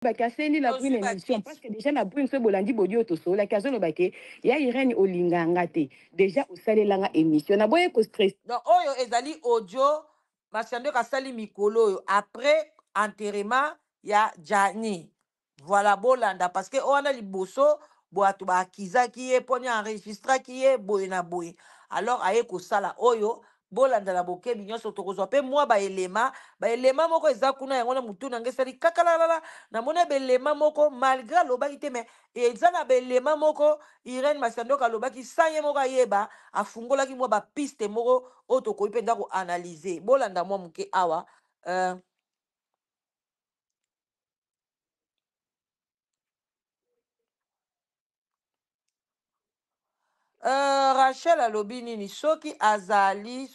Baki aseli la Tozwi brune émission bakiti. Parce que déjà la brune, soki bolandi bodi oyo tosololaki, azoloba ke ya Irene, olinga nga te, déjà osalelanga émission, naboye kostress. Donc oyo ezali audio Masiandoki asali mikolo oyo après enterrement ya Jani. Voilà, bolanda, parce que oyo wana liboso bato baakizaki ye mponi enregistraki ye boye na boye. Alors aye kosala oyo, bolanda na bokebi nyonso. Tokozwa mpe mwa baelema, baelema moko eza kuna. Yango na motu na ngai esali kakalalala, namoni belema moko, malgré alobaki te, mais eza na belema moko Irene Masiandoki alobaki sa ye moko ayeba, afungolaki mwa bapiste moko oyo tokoki mpenza koanalyse. Bolanda mwa moke awa. Rachel alobi nini? Soki azali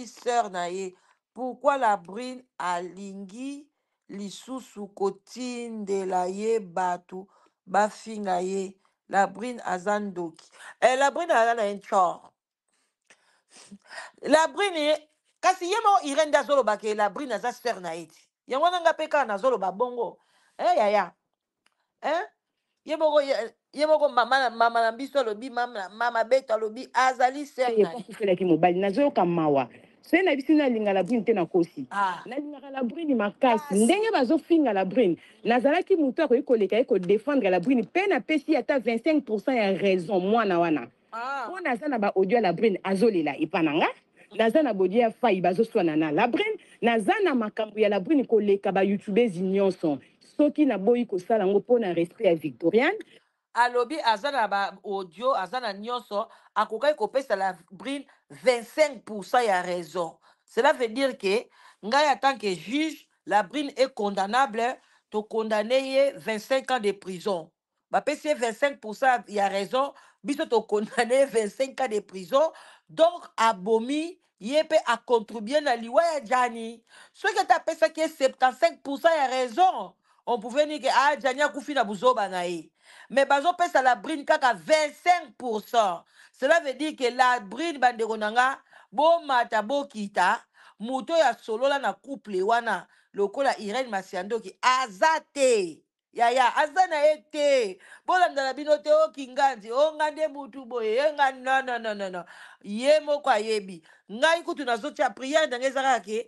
sœur na ye, pourquoi la brune alingi lisusu kotindela ye bato bafinga ye? La brune aza ndoki. La brune aza na ye ntshor. La brune, kasi ye moko Irene nde azoloba ke la brune aza sœur na ye ti. Yango wana nga mpe kaka nazoloba bongo. Yaya, eh? Ye moko mama na biso alobi, mama Beto alobi azali sœur ye na po ye. Akufelaki mobali, nazoyoka mawa. Soki na bisi nalinga la brune te, nakosi. Ah. Nalingaka la brune makasi. Kasi ndenge bazofinga la brune, nazalaki motu akoki koleka ye kodefendre la brune mpe napesi ata 25 ya raison mwana wana. Ah. Mpo naza na baaudio ya la brune azolela epa na nga, naza na baaudio ya fai bazoswana na la brune, naza na makambo ya la brune koleka bayoutubeuses nyonso. Soki naboyi kosala yango mpo na respect ya Victoriane. Alobi aza na baaudio, aza na nyonso, akokaki kopesa la brune 25 ya raison. Cela veut dire que ngai, en tant que juge, la brune est condamnable. Tokondamne ye 25 ans de prison. Bapesi ye 25 ya raison, biso tokondamne ye 25 ans de prison. Donc abomi ye mpe acontribue na liwa ya Jani. Soki ata apesaki ye 75 ya raison, on pouvait dire que ah, Jani akufi na buzoba na ye. Mais bazopesa la brune kaka 25. Cela veut dire que la brune, bandeko na nga, bomata bokita, moto oyo asolola na couple wana lokola Irene Masiandoki aza te. Yaya aza na ye te. Bolanda na bino te. Oki nganzi o nga nde mutu boye ye nga. Non, non, non, non, non. Ye moko ayebi. Ngai kutu nazotia prière ndenge eza kaka ke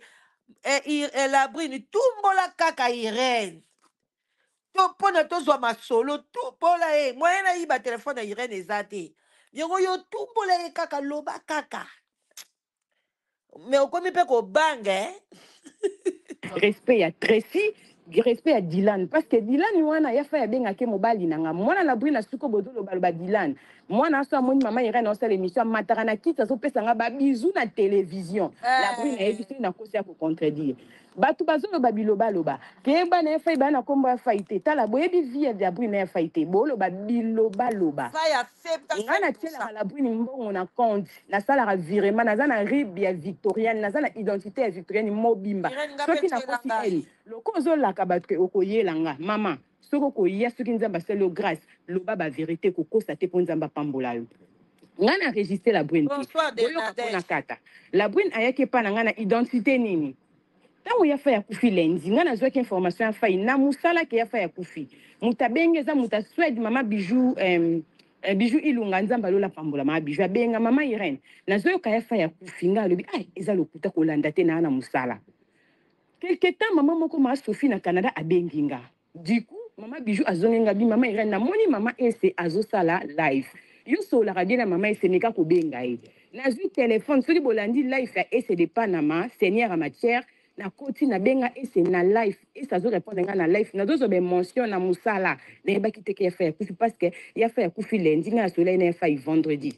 la brune tumbola kaka Irene to mpona tozwa masolo. Tumbola ye, moyen nayiba telefone ya Irene eza te. Yango yo tumbola ye kaka, loba kaka, mais okomi mpe kobanga, eh? Respect ya Tracy, respect ya Dylan, parce que Dylan wana ya fa abengaki mobali na nga mwana na brune. Suko bozolobaloba Dylan mwana aso amoni mama Irene osala émission, amataka na kiti, azopesa nga babizu na télévision. La brune ayebi soki nakosi ya kocontredire bato bazoloba bilobaloba ke bana ya fai baya na nkombo ya fai te. Tala, boyebi vie ya brune ya fai te, boloba bilobaloba. Fa ya Ngai 75. Natielaka la brune mbongo na compte, nasalaka virement, naza na RIB ya Victoriane, naza na identité ya Victoriane mobimba. Irene, nga mpe Soki tiela nakosi ngai. ene loko ozolaka bato ke okoyela nga mama, soki okoya, soki Nzambe asali yo grâce, loba bavérité, kokosa te, mpo Nzambe apambola yo. Ngai na registre la brune te. Bonsoir. Boyoka mpona Nadege. kata la brune ayaki epa na ngai na identité nini? Ntango ya fai akufi lundi, ngai nazwaki information ya fai na mosala ke ya fai akufi. Moto abengi eza moto ya Swede, mama Bijou, Bijou Ilunga. Nzambe alola pambola mama Bijou. Abenga mama Irene, nazoyoka ya fai akufi. Ngai alobi ai eza lokuta, kolanda te, naa na mosala. Quelque temps, mama moko, maa Sophie na Canada, abengi nga. Du coup mama Bijou azongi nga bi: "Mama Irene, namoni mama Ese azosala live, yo sololaka bien na mama Ese, meka kobenga ye." Nazwi telefone. Soki bolandi live ya Ese de Panama, seigneur ya matière, nakoti, nabenga Ese na live. Ese azorépondre nga na live. Nazozwa baémotion na mosala. Nayebaki te ke ya fai akufi, parce que ya fai akufi lundi, ngai nasololaki na ya fai vendredi.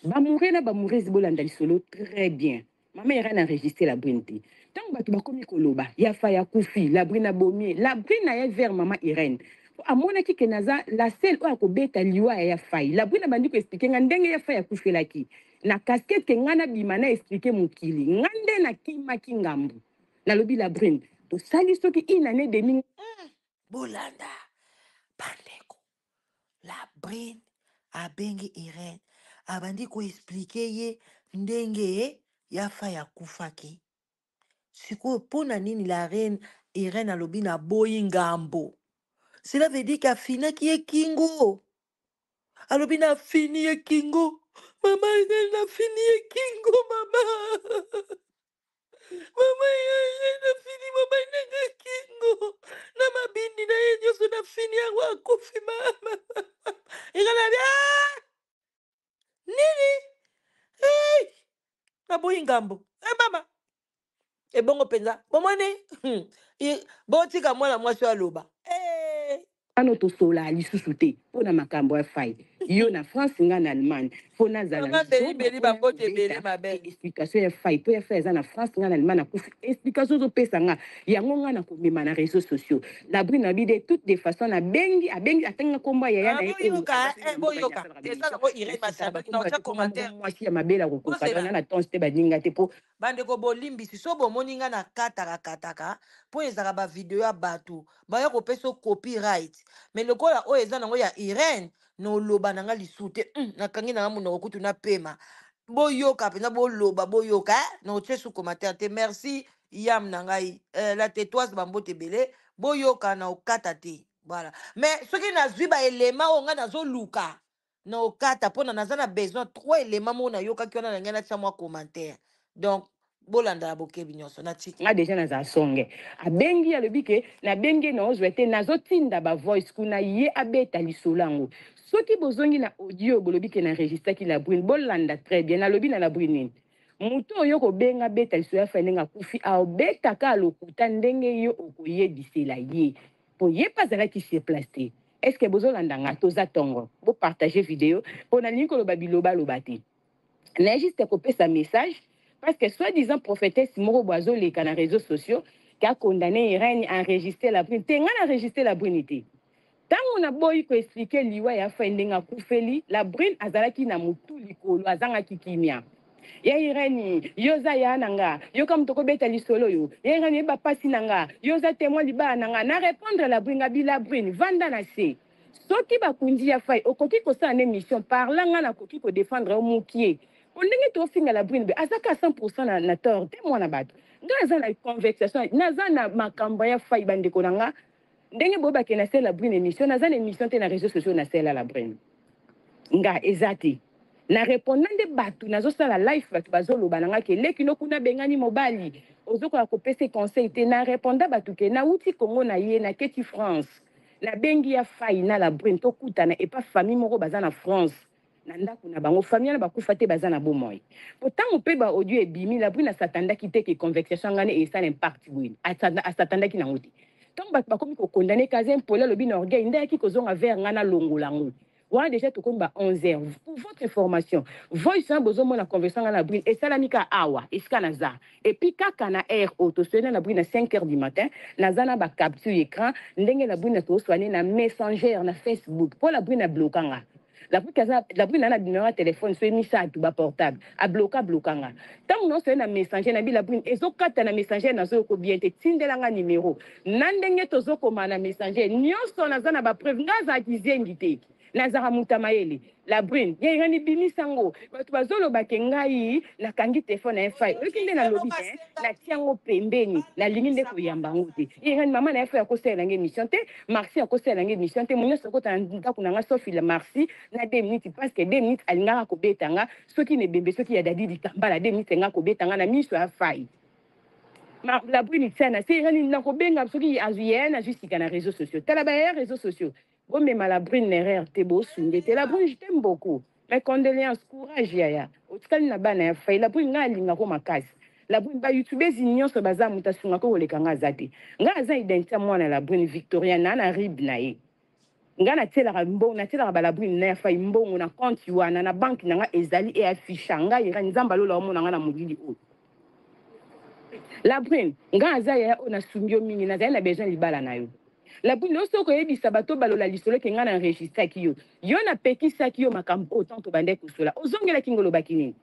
Bamoure na bamourese, bolanda lisolo très bien. Mama Irene enregistre la brune te. Ntango bato bakomi koloba ya fai akufi, la brune abomi, la brune aye vers mama Irene po amonaki ke naza la seule oyo akobeta liwa ya fai. La brune abandi koexpliquer nga ndenge ya fai akufelaki na casquette, ke nga nabima na expliquer mokili, nga nde nakimaki ngambu. Nalobi la brune, tosali soki une année demi. Bolanda, bandeko. La brune abengi Irene, abandi koexpliquer ye ndenge ya fai akufaki. Sikoyo mpo na nini la reine Irene alobi naboyi ngambo? Cela veut dire qu'afinaki ye kingo. Alobi nafini ye kingo. Mama Irene nafini ye kingo mama. Mama Irene nafini mama nanga kingo. Na mabindi na ye nyonso nafini yango akufi mama. Irene abi ah! Nini? Hey! Naboyi ngambo. Eh mama. Ebongo mpenza bomoni botika mwana mwasi oyo aloba eh. Ano tosolaa lisusu te mpo na makambo ya Fay. Yo na France nga na Allemagne. Mpo nazala Mama Beli zoba Beli mpo naya bambote ebele kobeta ma belle. explication ya Fay. Mpo ya Fay aza na France nga na Allemagne akufi. Explication ozopesa nga yango nga nakomema na réseaux sociaux. Labrune abi de toutes les façons nabengi abengi atangi nga kombo ya yaya Ah, na ye oyo boyoka aza eh, soki na mboka nini boyoka asalaka eza bémission. nango Irene Nasitaka Masiandoki na bakombo otya bato mpo nga moko commentaire te mwasi ya mabele akokoka bozela na na tons te baninga te mpo Bandeko bolimbisi so bomoni nga na kataka kataka po ezalaka ba video ya batu baya kopesa yo copyright mais lokola oyo eza nango ya Irène noloba na nga lisusu te nakangi na nga monoko kutu na pema boyoka penza boloba boyoka eh? Nakotie su commentaire te merci yam na ngai la tetoise bambote ebele boyoka na okata te voilà mais soki nazwi ba elema oyo nga nazoluka na okata pona naza na besoin trois éléments moko nayokaki wana na ngai natia mwa commentaire donc bolanda na bokebi nyonso natiki. Nga dejà nazala songe abengi alobi ke nabengi ye naozwa te nazotinda ba voice kuna ye abeta lisolo yango soki bozongi na audio bolobi ke na enregistraki la brune bolanda très bien nalobi na la brune nini moto oyo kobenga beta lisolo ya fai ndenge akufi aobeta kaka lokuta ndenge yo okoyebisela ye po ye pe azalaki sur place te. Est ce que bozolanda nga? Toza tongo. Bo partager video po nalingi koloba biloba loba te. Naye juste kopesa message parce que soit disant prophetesse moko boye azoleka na reseaux sociaux ke a condamner Irène, enregistrer la brune. Te nga na enregistrer la brune te. Tango naboyi ko expliquer liwa ya Fay ndenge akufeli, la brune azalaki na mutu likolo azangaki kimia. Ya Irène, yo oza ya na nga, yoka moto okobeta lisolo oyo. Ya Irène, yeba pasi na nga, yo oza temoin libala na nga. Na repondre la brune, ngabi la brune, vanda na se. Soki bakundi ya Fay, okoki kosala na emission, parla nga nakoki ko defendre yo mukie. Po ndenge tofinga la brune, aza ka 100% na tort te mwana bato. Nga naza na conversation, naza na makambo ya Fay bandeko na nga. Ndenge boyebake na sela brune emission, naza na emission te na réseaux sociaux na sela la brune. Nga eza te. Na reponda nde batu nazosala live batu bazoloba na nga ke leki no kuna bengani mobali ozokoka kopesa conseil te na reponda batu ke nawuti Congo na ye na keti France nabengi ya Fay na la brune tokutana epa famille moko baza na France na ndaku na bango famille wana bakufa te baza na bomoi po tango pe ba audio ebimi la brune asatandaki te ke conversation ngane esala impact boye asatandaki nango te tango batu bakomi ko condamner kaza impoli alobi na orgueil nde ayaki kozonga vers nga nalongola yango wana dejà tokomi ba 11 heures pour votre information voice wana bozomona conversation nga na brune esalami ka awa esika naza et puis kaka na heure oyo toswani na brune na 5 heures du matin naza na ba capture écran ndenge la brune toswani na messenger na Facebook po la brune abloka nga la brune aza la brune na numéro ya téléphone so misato ba portable abloka bloka nga ntango nyonso na messenger na bi la brune ezokata na messenger nazoyoko bien te tindela nga numéro na ndenge tozokoma na messenger nyonso naza na ba preuve nga azalaki zengi te nazalaka moto ya mayele la brune ye ngani bimisa ngo bato bazoloba ke ngai nakangi telefone na ye fai oyoki nde nalobi te natia yango pembeni nalingi nde koyamba yango te ye ngani mama na ye fai akosalela ngai émission te Marci akosalela ngai émission te nyonso akota na ndako na nga sauf la Marci na 2 minutes parce que 2 minutes alingaka kobeta nga soki na ebembe soki ya Dadi Dikambala 2 minutes nga kobeta nga na miso ya fai la brune tiana se ngani nakobenga soki azwi ye nazwi sika na réseaux sociaux tala ba ya réseaux sociaux bomema la brune na erreur te bosunge te la brune je t'aime beaucoup mes condoléances courage yaya otikali na bana ya fai la brune ngai alingako makasi la brune ba youtubeuses nyonso baza moto asungako koleka nga aza te ngai aza identité ya mwana la brune Victoria na rib na ye nga natielaka mbongo natielaka ba la brune na ya fai mbongo na compte wana na banque na nga ezali e afficha ngai era nzambe alola omona nga na molili oyo la brune nga aza yaya oyo nasungi yo mingi nazali na besoin libala na yo la brune oyo soki oyebisa bato balola lisolo ke nga na enregistraki yo yo napekisaki yo makambo oyo tanto tobandaki kosola ozongelaki nga olobaki nini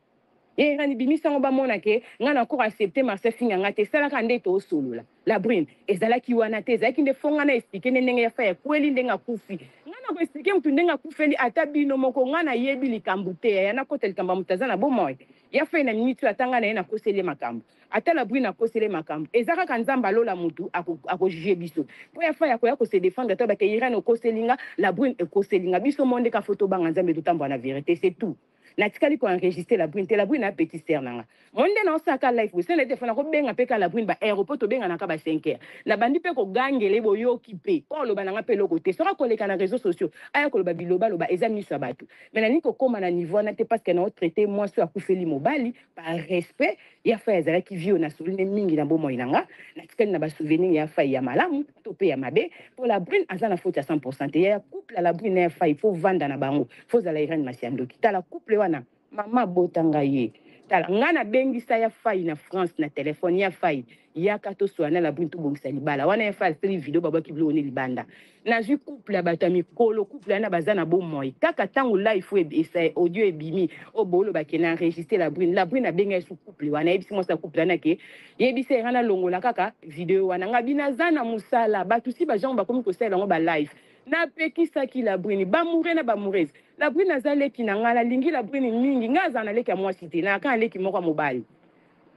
ye ngani bimisa yango bamona ke nga na ko accepter Marcel finga nga te esalaka nde tosolola la brune ezalaki wana te ezalaki nde fo nga na expliquer nde ndenge ya fai akweli ndenge akufi nga na koexpliquer mutu ndenge akufeli ata bino moko nga nayebi likambo te yaya nakota likambo ya moto aza na bomoi Ya Fayi na minute oyo ata nga naye nakoseli ye makambu ata la brune akoseli ye makambu eza kaka nzambe ya lola mutu ako ako juge biso po ya Fayi akoya ko se defendre te aloba ke Irène okoseli nga la brune ekoseli nga biso monde ka faut tobanga nzambe totambola na verite c'est tout natikali ko enregistre la brune te la brune a petite sœur na nga monde na osala ka life boye sena telefone akobenga pe ka la brune ba heure po tobengana ka ba 5 heures nabandi pe kogangela ye boyoki pe po aloba na nga pe eloko te soki akoleka na réseaux sociaux aya koloba biloba loba eza miso ya bato Mais nalingi kokoma na niveau wana te parce que nao traiter mwasi oyo akufeli mobali par respect. Ya Fayi azalaki vieux oyo nasoli ne mingi na bomoi na nga. Natikali na ba souvenirs ya Fayi ya malamu to pe ya mabe. Po la brune aza na faute ya 100% te. Yaya couple ya la brune na ya Fayi faut vanda na bango. Faut ozala Irène Masiandoki. Tala couple wana mama abota nga ye. Tala nga na bengisa ya Fayi na France na telephone ya Fayi yaka tosolola na la brune tobongisa libala wana ya Fayi asali video babwaki biloko ne libanda. Nazwi couple ya bato ya mikolo, couple wana baza na bomoi. Kaka tango live oyo esa audio ebimi, oyo boloba ke na enregistre la brune. La brune abenga ye su couple wana, ayebisi mwasi ya couple wana ke yebisa ye nga nalongola kaka video wana. Nga bi naza na musala, bato si ba genre bakomi kosalela yango ba live. Napekisaki la brune, ba amoureux na ba amoureuse. La brune aza leki na nga, nalingi la brune mingi. Nga azala na leki ya mwasi te, nazalaka na leki moko ya mobali.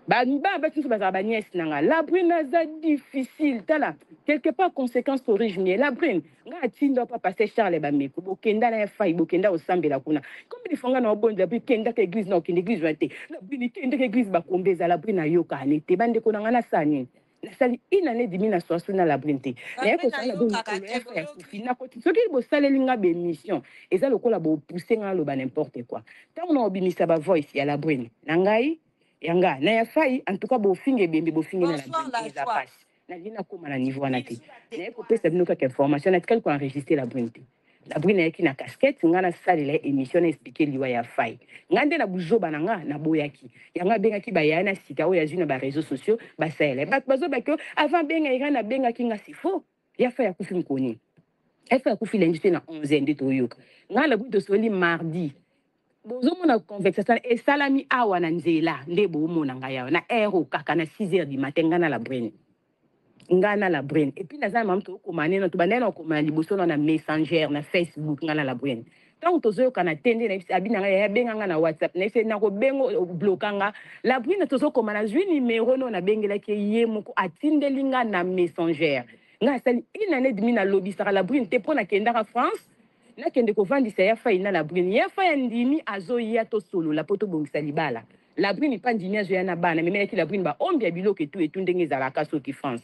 Ba bana basi nionso bazalaka ba nièce na nga. La brune aza difficile tala quelque part consequence corrige mieux. La brune nga atinda yo pa pasteur Charles Bameko bokenda na ya fayi bokenda kosambela kuna. Combien de fois nga na obondela brune kendaka eglise na okende eglise wana te. La brune kendaka eglise bakombe eza la brune ayokaka ne te. Bandeko na nga nasala nini? Nasali une année demi na soasu na la brune te. La Naye brune kosala la brune ayokaka mokolo te ya fayi boyoki. akufi. Nakoti soki bosaleli nga ba emission eza lokola bo pousser nga naloba n'importe quoi. Tango na obimisa ba voice ya la brune na ngai ya nga na ya fayi en tout cas bofinga ebembe bofingi na la Bonsoir brune la eza joie. pasi nalingi nakoma na niveau wana te Bijou la naye kopesa tetoise. bino kaka information natikali ko enregistre la brune te la brune ayaki na casquette nga nasalela ye émission na explique liwa ya fayi nga nde na buzoba na nga naboyaki yango abengaki bayaya na sika oyo azwi na ba réseaux sociaux basalela ye bato bazobaki avant abenga Irène abengaki nga c'est faux ya fayi akufi mokoni ya fayi akufi lundi te na 11 nde toyoka nga la brune tosoli mardi Bozomona conversation esalami awa na nzela nde bomona ngai awa na heure oyo kaka na 6 heures du matin ngai na la brune ngai na la brune et puis naza na mamu tokoma neno tobandaki na kokoma na liboso na na messenger na facebook ngai na la brune ntango tozoyokana te nde nayebisi abi na ngai yaya benga ngai na whatsapp nayebisi nakobenga bloka nga la brune tozokoma nazwi nimero no nabengelaki ye moko atindeli nga na messenger ngai asali une année demi nalobisaka la brune te mpo nakendaka france Nakende kovandisa ya fayi na la brune ya fayi andimi azoya tosolola po tobongisa libala la brune pe andimi azoya na bana amemelaki la brune ba ombi ya biloko etu etu ndenge ezalaka soki France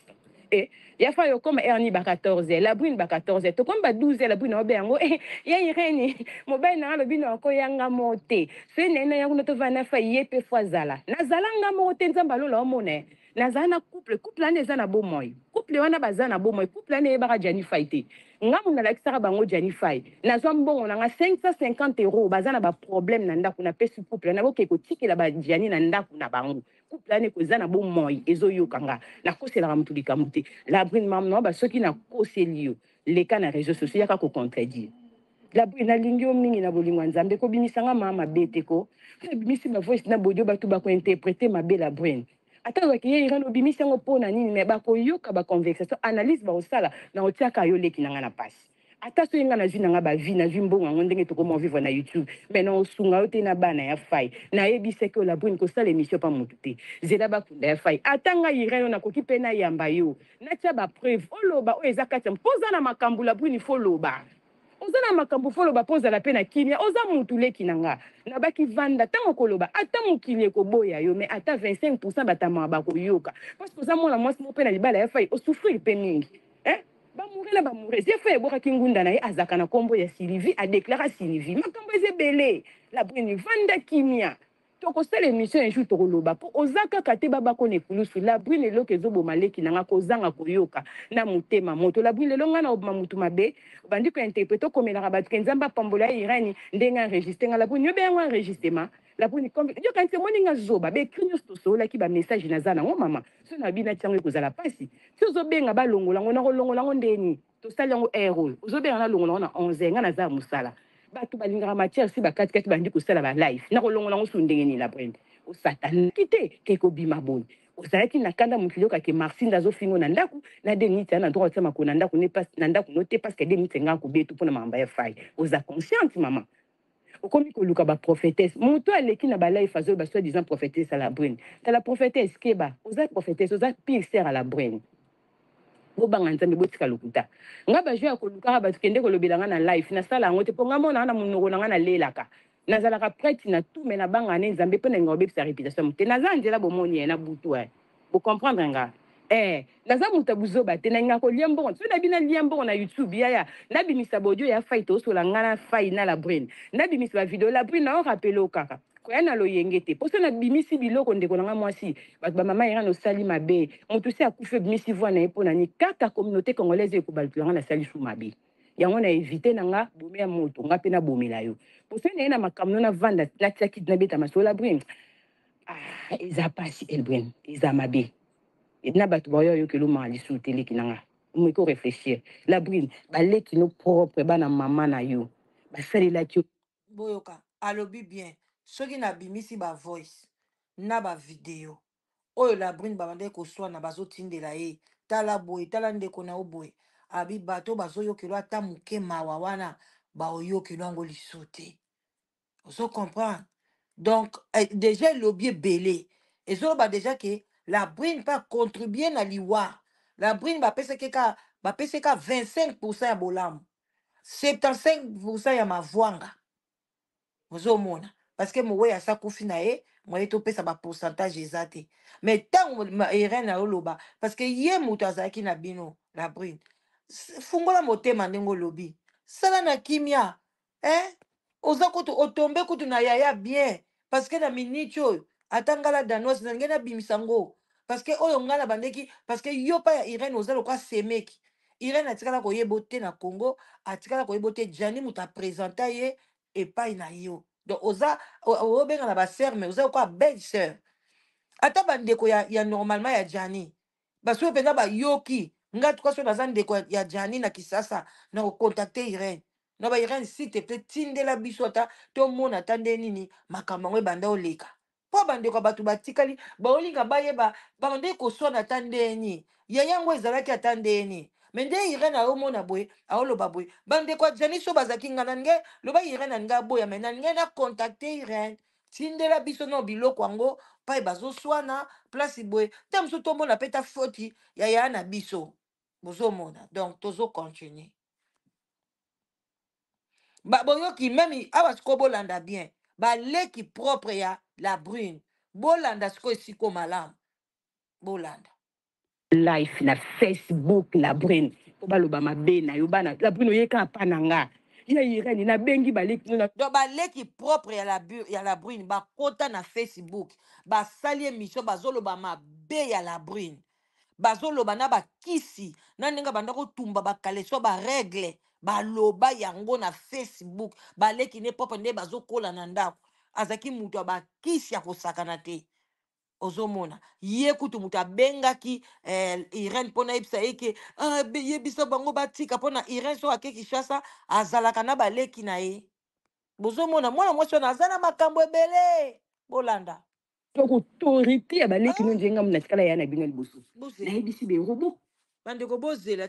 eh ya fayi okoma heure nini ba 14 heures la brune ba 14 heures tokomi ba 12 heures la brune aobe yango eh ya Irene mobali na nga alobi na okoya nga moko te soki naye naya kuna tovanda na fayi ye pe fo azala nazala nga moko te nzambe ya lola omona eh Nazala na couple, couple wana eza na bomoi. Couple wana baza na bomoi, couple wana eyebaka Djanny Fay te. Nga mutu nalakisaka bango Djanny Fay. Nazwa mbongo na nga 550 euros, baza na ba problème na ndaku, napesi couple wana bokende kotikela ba Djanny na ndaku na bango. Couple wana eza na bomoi, ezoyoka nga. Nakoselaka mutu likambo te. La brune mamu na ba soki nakoseli yo, leka na reseaux sociaux yaka ko contredire. La brune nalingi yo mingi na bolingo ya Nzambe, kobimisa nga maa mabe te ko. Nabimisi ba voice na bodio batu bako interpreter mabe la brune. Ata olobaki ye Irène obimisi yango po na nini mais bakoyoka ba conversation analyse bakosala na otiaka yo leki na nga na pasi. Ata soki nga nazui na nga ba vie nazui mbongo yango ndenge tokoma vivre na YouTube mais na osunga yo te na bana ya fayi. Nayebisaki yo la brune kosala emission pa mutu te. Zela bakunda ya fayi. Ata nga Irène oyo nakoki pe nayamba yo natia ba preuve oloba oyo eza kati ya po oza na makambu la brune il faut oloba. Oza na makambo faut oloba po ozala pe na kimia oza mutu leki na nga nabaki vanda tango okoloba ata mokili ekoboya yo mais ata 25 pourcent batamaka bakoyoka parce que oza mwana mwasi moko pe na libala ya fayi o souffrir pe mingi eh ba moure na ba mourez ye fayi ebwakaki ngunda na ye azalaka na kombo ya sylivie a declara sylivie makambo eza ebele la brune vanda kimia Toko sala emission un jour toko loba po oza kaka te ba bako na ekulusu la brune eloko ezo boma leki na nga kozanga koyoka na motema moto la brune lelo nga na obima mutu mabe obandi ko interprete okomelaka batu ke nzambe apambola ye Irène ndenge enregistre nga la brune yo benga ngo enregistrement la brune comme yo kanisi omoni nga zoba ba ecrit nionso tosololaki ba message naza nango mama soki na bina tiango ekozala pasi ti ozo benga ba longola ngo nako longola ngo ndeni Tosali yango heure oyo ozo benga nga longola yango na 11 heures nga naza ya musala batu balingaka matière si bakati kati bandi kosala ba live nako longola yango su ndenge nini la brende osatanaki te ke ekobima boye ozalaki na kanda mokili oyoka ke marcinda azofingo na ndaku na deux minutes na droit otia makolo na ndaku ne pas na ndaku no te parce que deux minutes nga akobetu mpona makambo ya fai oza consciente mama. Okomi koluka ba prophetesse. Moto aleki na ba live azoloba soit disant prophetesse à la brune. Tala prophetesse keba, oza prophetesse, oza pire sœur à la brune. Bobanga Nzambe, botika lokuta. Nga ba jeu ya kolukaka bato kende kolobela nga na live, nasala yango te po nga mona na monoko na nga nalelaka. Nazalaka prête na tout mais nabangaka nde Nzambe po nalinga kobebisa reputation ya moto te. Naza nzela bomoni eh na butu eh. Bo comprendre nga? Eh naza moto ya buzoba te, nalingaka kolia mbongo. Soki nayebi nalia mbongo na YouTube yaya, nabimisa ba audio ya Fayi tozosola nga na Fayi na la brune. Nabimisa ba video la brune nao rappeler yo kaka. Koya na loyenge te. Po soki nabimisi biloko ndeko na nga mwasi, bato ba mama Irène osali mabe, moto si akufi obimisi voix na ye po na nini? Kaka communaute congolaise oyo ekobalukela nga nasali su mabe. Yango na eviter na nga bomela moto, nga pe nabomela yo. Po soki naye na makambo no navanda natia kiti nabeta masolo la brune, ah eza pasi Elbrune, eza mabe. Na bato baoya oyokela omaka lisusu te leki na nga. Omeki o reflechir. La brune, baleki no propre bana mama na yo basalelaki yo. Boyoka alobi bien soki na bimisi ba voice na ba video oyo la brune babandaki koswana bazotindela ye tala boye tala ndeko na yo boye abi bato bazoyokelo ata moke mawa wana baoyokelo yango lisusu te ozo comprendre donc eh, déjà elobi ebele ezoloba déjà ke la brune mpe acontribue na liwa la brune bapesaki ka bapesaki ka 25 pourcent ya bolamu 75% ya mavwanga ozomona parce que mowei asi akufi na ye moye topesa ba pourcentage eza te mais ntango Irène ayoloba parce que ye moto azalaki na bino la brune fungola motema ndenge olobi sala na kimia eh? Oza kutu otombe kutu na yaya bien parce que na minute oyo ata nga la danoise na ngai nabimisa ngo parce que oyo nga na bandeki parce que yo pa ya Irène oza lokwa semeki Irène atikala koyeba te na Congo atikala koyeba te Gianni moto apresenta ye epai na yo donc oza obenga na ba sœur mais oza lokwa belle sœur ata bandeko ya, ya normalement ya Gianni basoki mpenza bayoki nga tuka soki naza ndeko ya Gianni na Kisasa na kocontacte Irène na ba Irène s'il te plaît tindela biso ata tomona ata nde nini makambo yango ebanda oleka mpo bandeko ya bato batikali baolinga bayeba babandaki koswana ata ndeni ya yango ezalaki ata ndeni me nde Irène aomona boye aoloba boye bandeko ya Gianni so bazalaki nga na nge loba Irène alingi aboya me na nge na contacte Irène tindela biso no biloko yango pai bazoswana place boye te mosusu tomona mpe ta foti ya yaya na biso bozomona donc tozo continue ba boyoki meme awa sikoyo bolanda bien baleki propre ya la brune bolanda sikoyo esiko malamu bolanda life na Facebook la brune po baloba mabe na yo bana la brune oye kaka pa na nga ya Irene nabengi baleki no na Donc baleki propre ya la, ya la brune bakota na Facebook basali émission bazoloba mabe ya la brune bazoloba na bakisi na ndenge banda kotumba bakaleso baregle baloba yango na Facebook baleki ne propre nde bazokola na ndako azalaki moto ya bakisi ya kosakana te ozomona ye kutu moto abengaki eh, Irene mpona yebisa ye ke ah, yebisa bango batika mpona Irene so ake Kinshasa azalaka na baleki na ye bozomona mwana mwasi wana aza na makambo ebele bolanda Donc autorité ya baleki no njenga na tikala ya na bino liboso. Bozela. Nayebisi be robot. Bandeko bozela.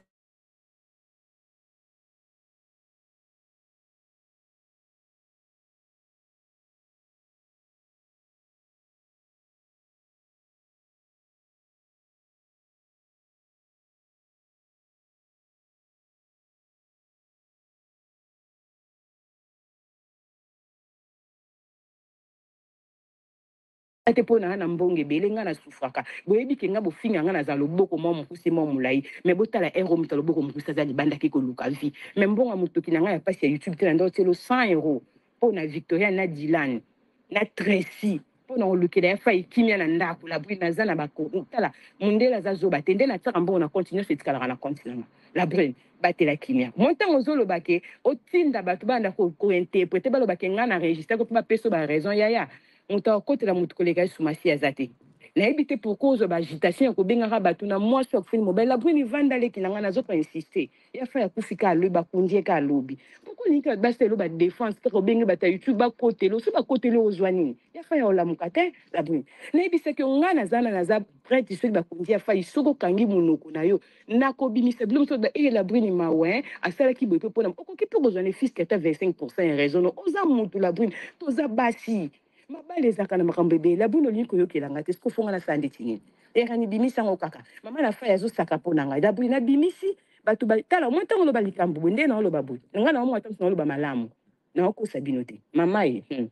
Te mpo na na mbongo ebele nga na souffraka boyebi ke nga bofinga nga naza loboko mwa mokuse mwa molai mais botala ero moto ya loboko mokuse aza libanda ake koluka vie mais mbongo ya motoki na ngai ya pasi ya YouTube te na ndo tielo 100 euro mpo na Victoria na Dylan na Tracy mpo na kolukela ya fai kimia na ndako la brune naza na bako tala mundele aza zoba te nde natiaka mbongo na compte nyonso etikalaka na compte na nga la brune batela kimia mo ntango ozoloba ke otinda bato banda kointerprete baloba ke ngai na registre ko mpo bapesa ba raison yaya moto akotela moto koleka Yesu Masiya aza te. Nayebi te pourquoi ozwa ba agitation ya kobengaka bato na mwasi oyo akufeli mobali. La brune vanda leki na ngai, nazo ko insister. Ya Faye akufi kaka lobi, bakundi ye kaka lobi. Pourquoi olingi kaka bato basala ba defense kaka obenge bato ya YouTube bakotela yo? Soki bakoteli yo ozwa nini? Ya Faye akolamuka te la brune. Nayebisaki yo ngai naza na naza prete soki bakundi ya Faye soki okangi monoko na yo nakobimisa bilo mosusu ba eh la brune mawa hein asalaki boye pe pona okoki pe kozwa ne fils ata 25% ya raison no oza mutu la brune toza basi mabala ezalaka na makambo ebele la brune olingi koyokela ngai te sikoyo fo ngai nasala ndeti nini erani bimisa yango kaka mama na fai azosaka mpo na ngai la brune nabimisi bato tala mwa ntango oloba likambo boye nde naoloba boye ngai naomwa ntango naoloba malamu Nakokosa bino te mama ye hum.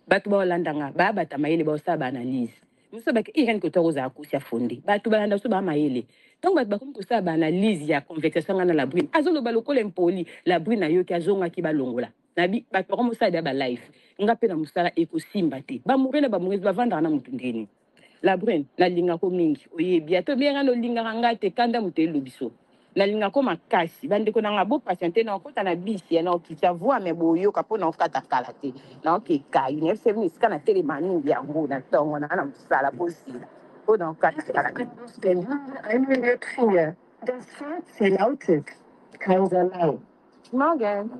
Bato baolanda nga baya bata mayele baosala ba analyse mosusu bake Irene koto akozala akosi afonde bato balanda biso baya mayele ntango bato bakomi kosala ba analyse ya conversation nga na la brune azoloba lokola impoli la brune ayoki azongaki balongola nabi bato bakomi kosala deya ba live nga mpe na mosala ekosimba te bamoure na bamourese bavandaka na motu ndeni La brune nalinga ko mingi oyebi ata obenga nga nolingaka nga te kanda moto elobiso nalinga ko makasi bandeko na nga bo patiente na okota na bisi ya na okita voix me boyoka mpo na okata kala te na okekayi na yebisa bino esika na telema mingi yango na ntongo na na mosala bozela mpo na okata kala te. Morgen.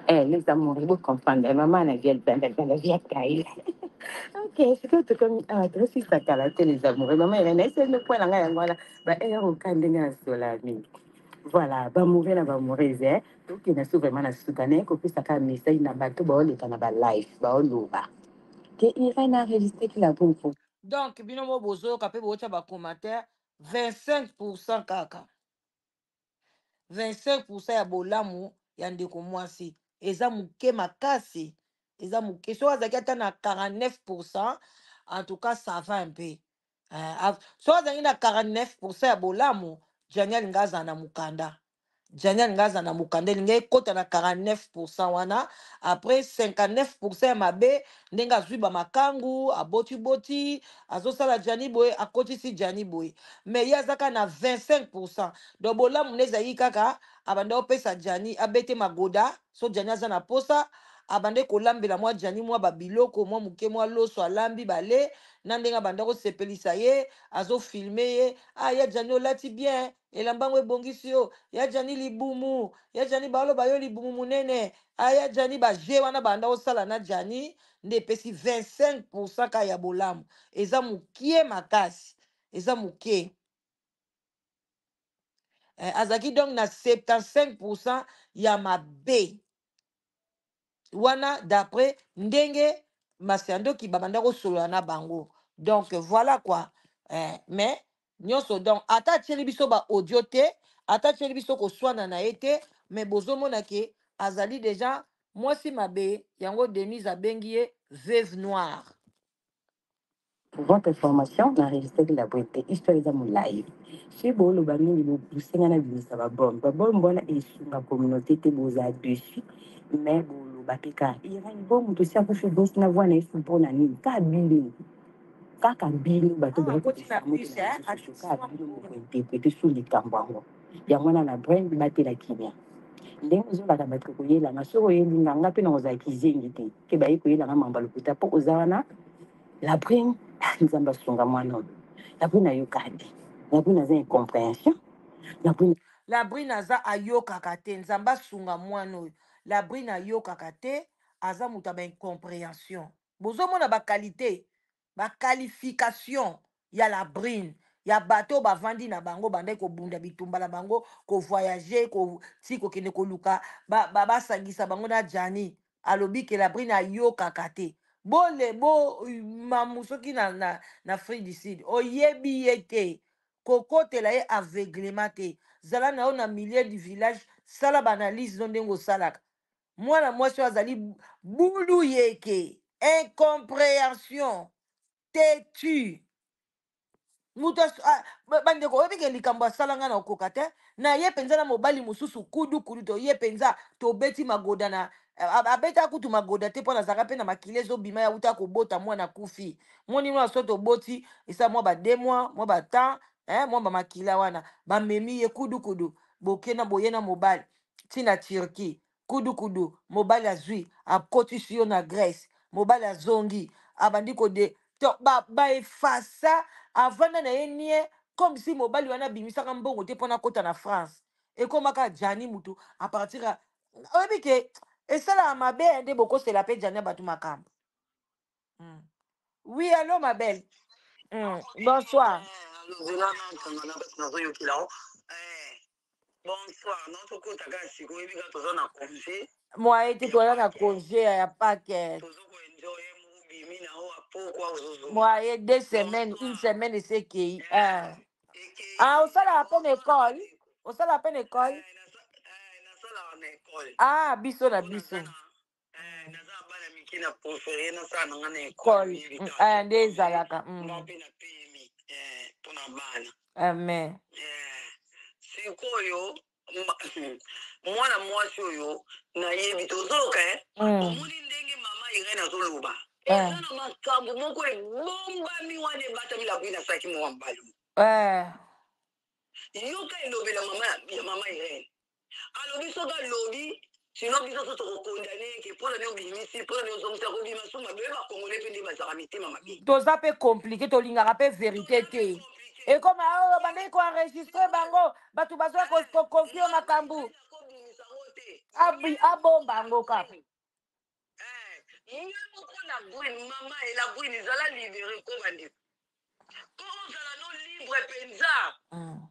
Eh, les amours, vous comprendre. Maman na vie banda banda vie kai. Ok, sikoyo tokomi awa tosisa kala te les amours. Maman Irène, ese no point na ngai yango wana ba heure oka ndenge na sola mingi. Voilà, ba amoureux na ba amoureuse eh. Tokenda so vraiment na suka naye kopesa kaka message na bato baoleka na ba live baoloba ke Irène a enregistré ki la bonne pour Donc bino mo bozoyoka pe botia ba commentaire 25% kaka. 25% ya bolamu ya ndeko mwasi eza moke makasi eza moke soki azalaki ata na 49% en tout cas ça va un peu eh, soki azalaki na 49% ya bolamu Gianni alinga azala na mokanda Gianni alinga azala na mokanda elinga ekota na 49% wana après 59% ya mabe ndenge azwi bamakangu abotiboti azosala Gianni boye akotisi Gianni boye mais ye aza kaka na 25% donc bolamu nde ezalaki kaka abanda kopesa Gianni abete magoda so Gianni aza na posa abande kolambela mwa Gianni mwa babiloko mwa moke mwa loso alambi bale na ndenge abanda kosepelisa ye azofilme ye ah ya Gianni olati bien elamba yango ebongisi yo ya Gianni libumu ya Gianni baloba yo libumu monene ah ya Gianni ba jeu wana banda kosala na Gianni nde epesi 25% kaka ya bolamu eza mokie makasi eza moke eh, azalaki donc na 75% ya mabe wana d'après ndenge masiandoki babanda kosolola na bango donc voilà quoi eh, mais nyonso donc ata atieli biso ba audio te ata atieli biso koswana na ye te mais bozomona ke azali deja mwasi mabe yango Denise abengi ye veuve noire. Pour votre information, na enregistraki la boye te. Histoire eza molayi. Soki boloba mingi bo pousser nga na bimisa ba bombe. Ba bombe wana esunga communauté te bozala dessus mais boloba pe kaka Irène bo moto si akufi bosi na voix na ye su pona nini? Kaka bino. Kaka bino bato Awa boyaki akoti na kopesa moto bus na eh, réseaux sociaux atisi kaka mwa bino mongongo. boko interprete su likambo yango. Yango wana la brain batela kimia. Ndenge ozolaka bato koyela nga soki oyeli nga nga pe nakozala kizengi te ke baye koyela nga mamba lokuta po oza wana la brune ah, nzambe asunga mwana oyo la brune ayoka te la brune aza incomprehension la brune La brune aza ayokaka te nzambe asunga mwana oyo la brune ayokaka te aza moto ya ba incomprehension bozomona ba qualité ba qualification ya la brune ya bato oyo bavandi na bango bandaki kobunda bitumba na bango kovoyage ko, ti kokende koluka basangisa ba, ba bango na Gianni alobi ke la brune ayokaka te bole bo mamu soki na, na, na Afrique du Sud oyebi ye te kokotela ye aveuglement te zala na yo na milieu du village sala baanalyse no ndenge osalaka mwana mwasi oyo azali bulu yeke incomprehension têtu. Moto bandeko, oyebi ke likambo asala ngai na okoka te. Na ye mpenza na mobali mosusu kudu kudu, to ye mpenza tobeti magoda na abetaka kutu magoda te, mpo nazalaka mpe na makili ezobima ya uta kobota mwana akufi. Moni mwana so toboti esa mwa ba 2 mois, mwa ba temps, eh, mwa bamakila wana bamemi ye kudu kudu, boke na boye na mobali ntina Turquie kudu kudu. Mobali azwi, akotisi yo na Grèce, mobali azongi, abandi kode to baefasa ba avanda na ye nie, comme si mobali wana abimisaka mbongo te mpona akota na France. Ekomaka Jani mutu à partir ya oyebi ke esalaka mabe nde bokosela mpe Jani ya bato makambo. Oui, allo, ma belle. Bonsoir. Nzela nakanga na kasi nazoyokela. Bonsoir, nazokota kaka sikoyo. Oyebi kaka toza na congé. Moye te, toza na congé ya Pâques. Tozokoenjoy moko bimi na oyo apokwa ozozonga. Moye 2 semaines, une semaine ese ekei. Ah, osalaka mpe na école? Osalaka mpe na école? Nasalaka na école. Ah, biso na biso. Naza na bana mike, na préféré nasala na nga na école nde ezalaka. Nga mpe na pemi mpona bana. Amen. Sikoyo mwana mwasi oyo nayebi tozoyoka, omoni ndenge mama Irene azoloba, eza na makambo moko ebombami wana ebatami. Labwi nasalaki mwa mobali. Yoka elobela mama ya mama Irene, alobi soki alobi sino biso so tokokondane ke mpona nini obimisi, mpona nini ozongisa kobima su mabe. Bakongole mpe nde bazalaka mitema mabe. Toza mpe compliqué, tolingaka mpe vérité te. Ekoma oyo bandeki koenregistrer bango, bato bazwa koconfier makambo, abomba yango kaka. Ye moko la brune, mama e la brune, ezala libéré ko bandeko, ko ozala no libre mpenza.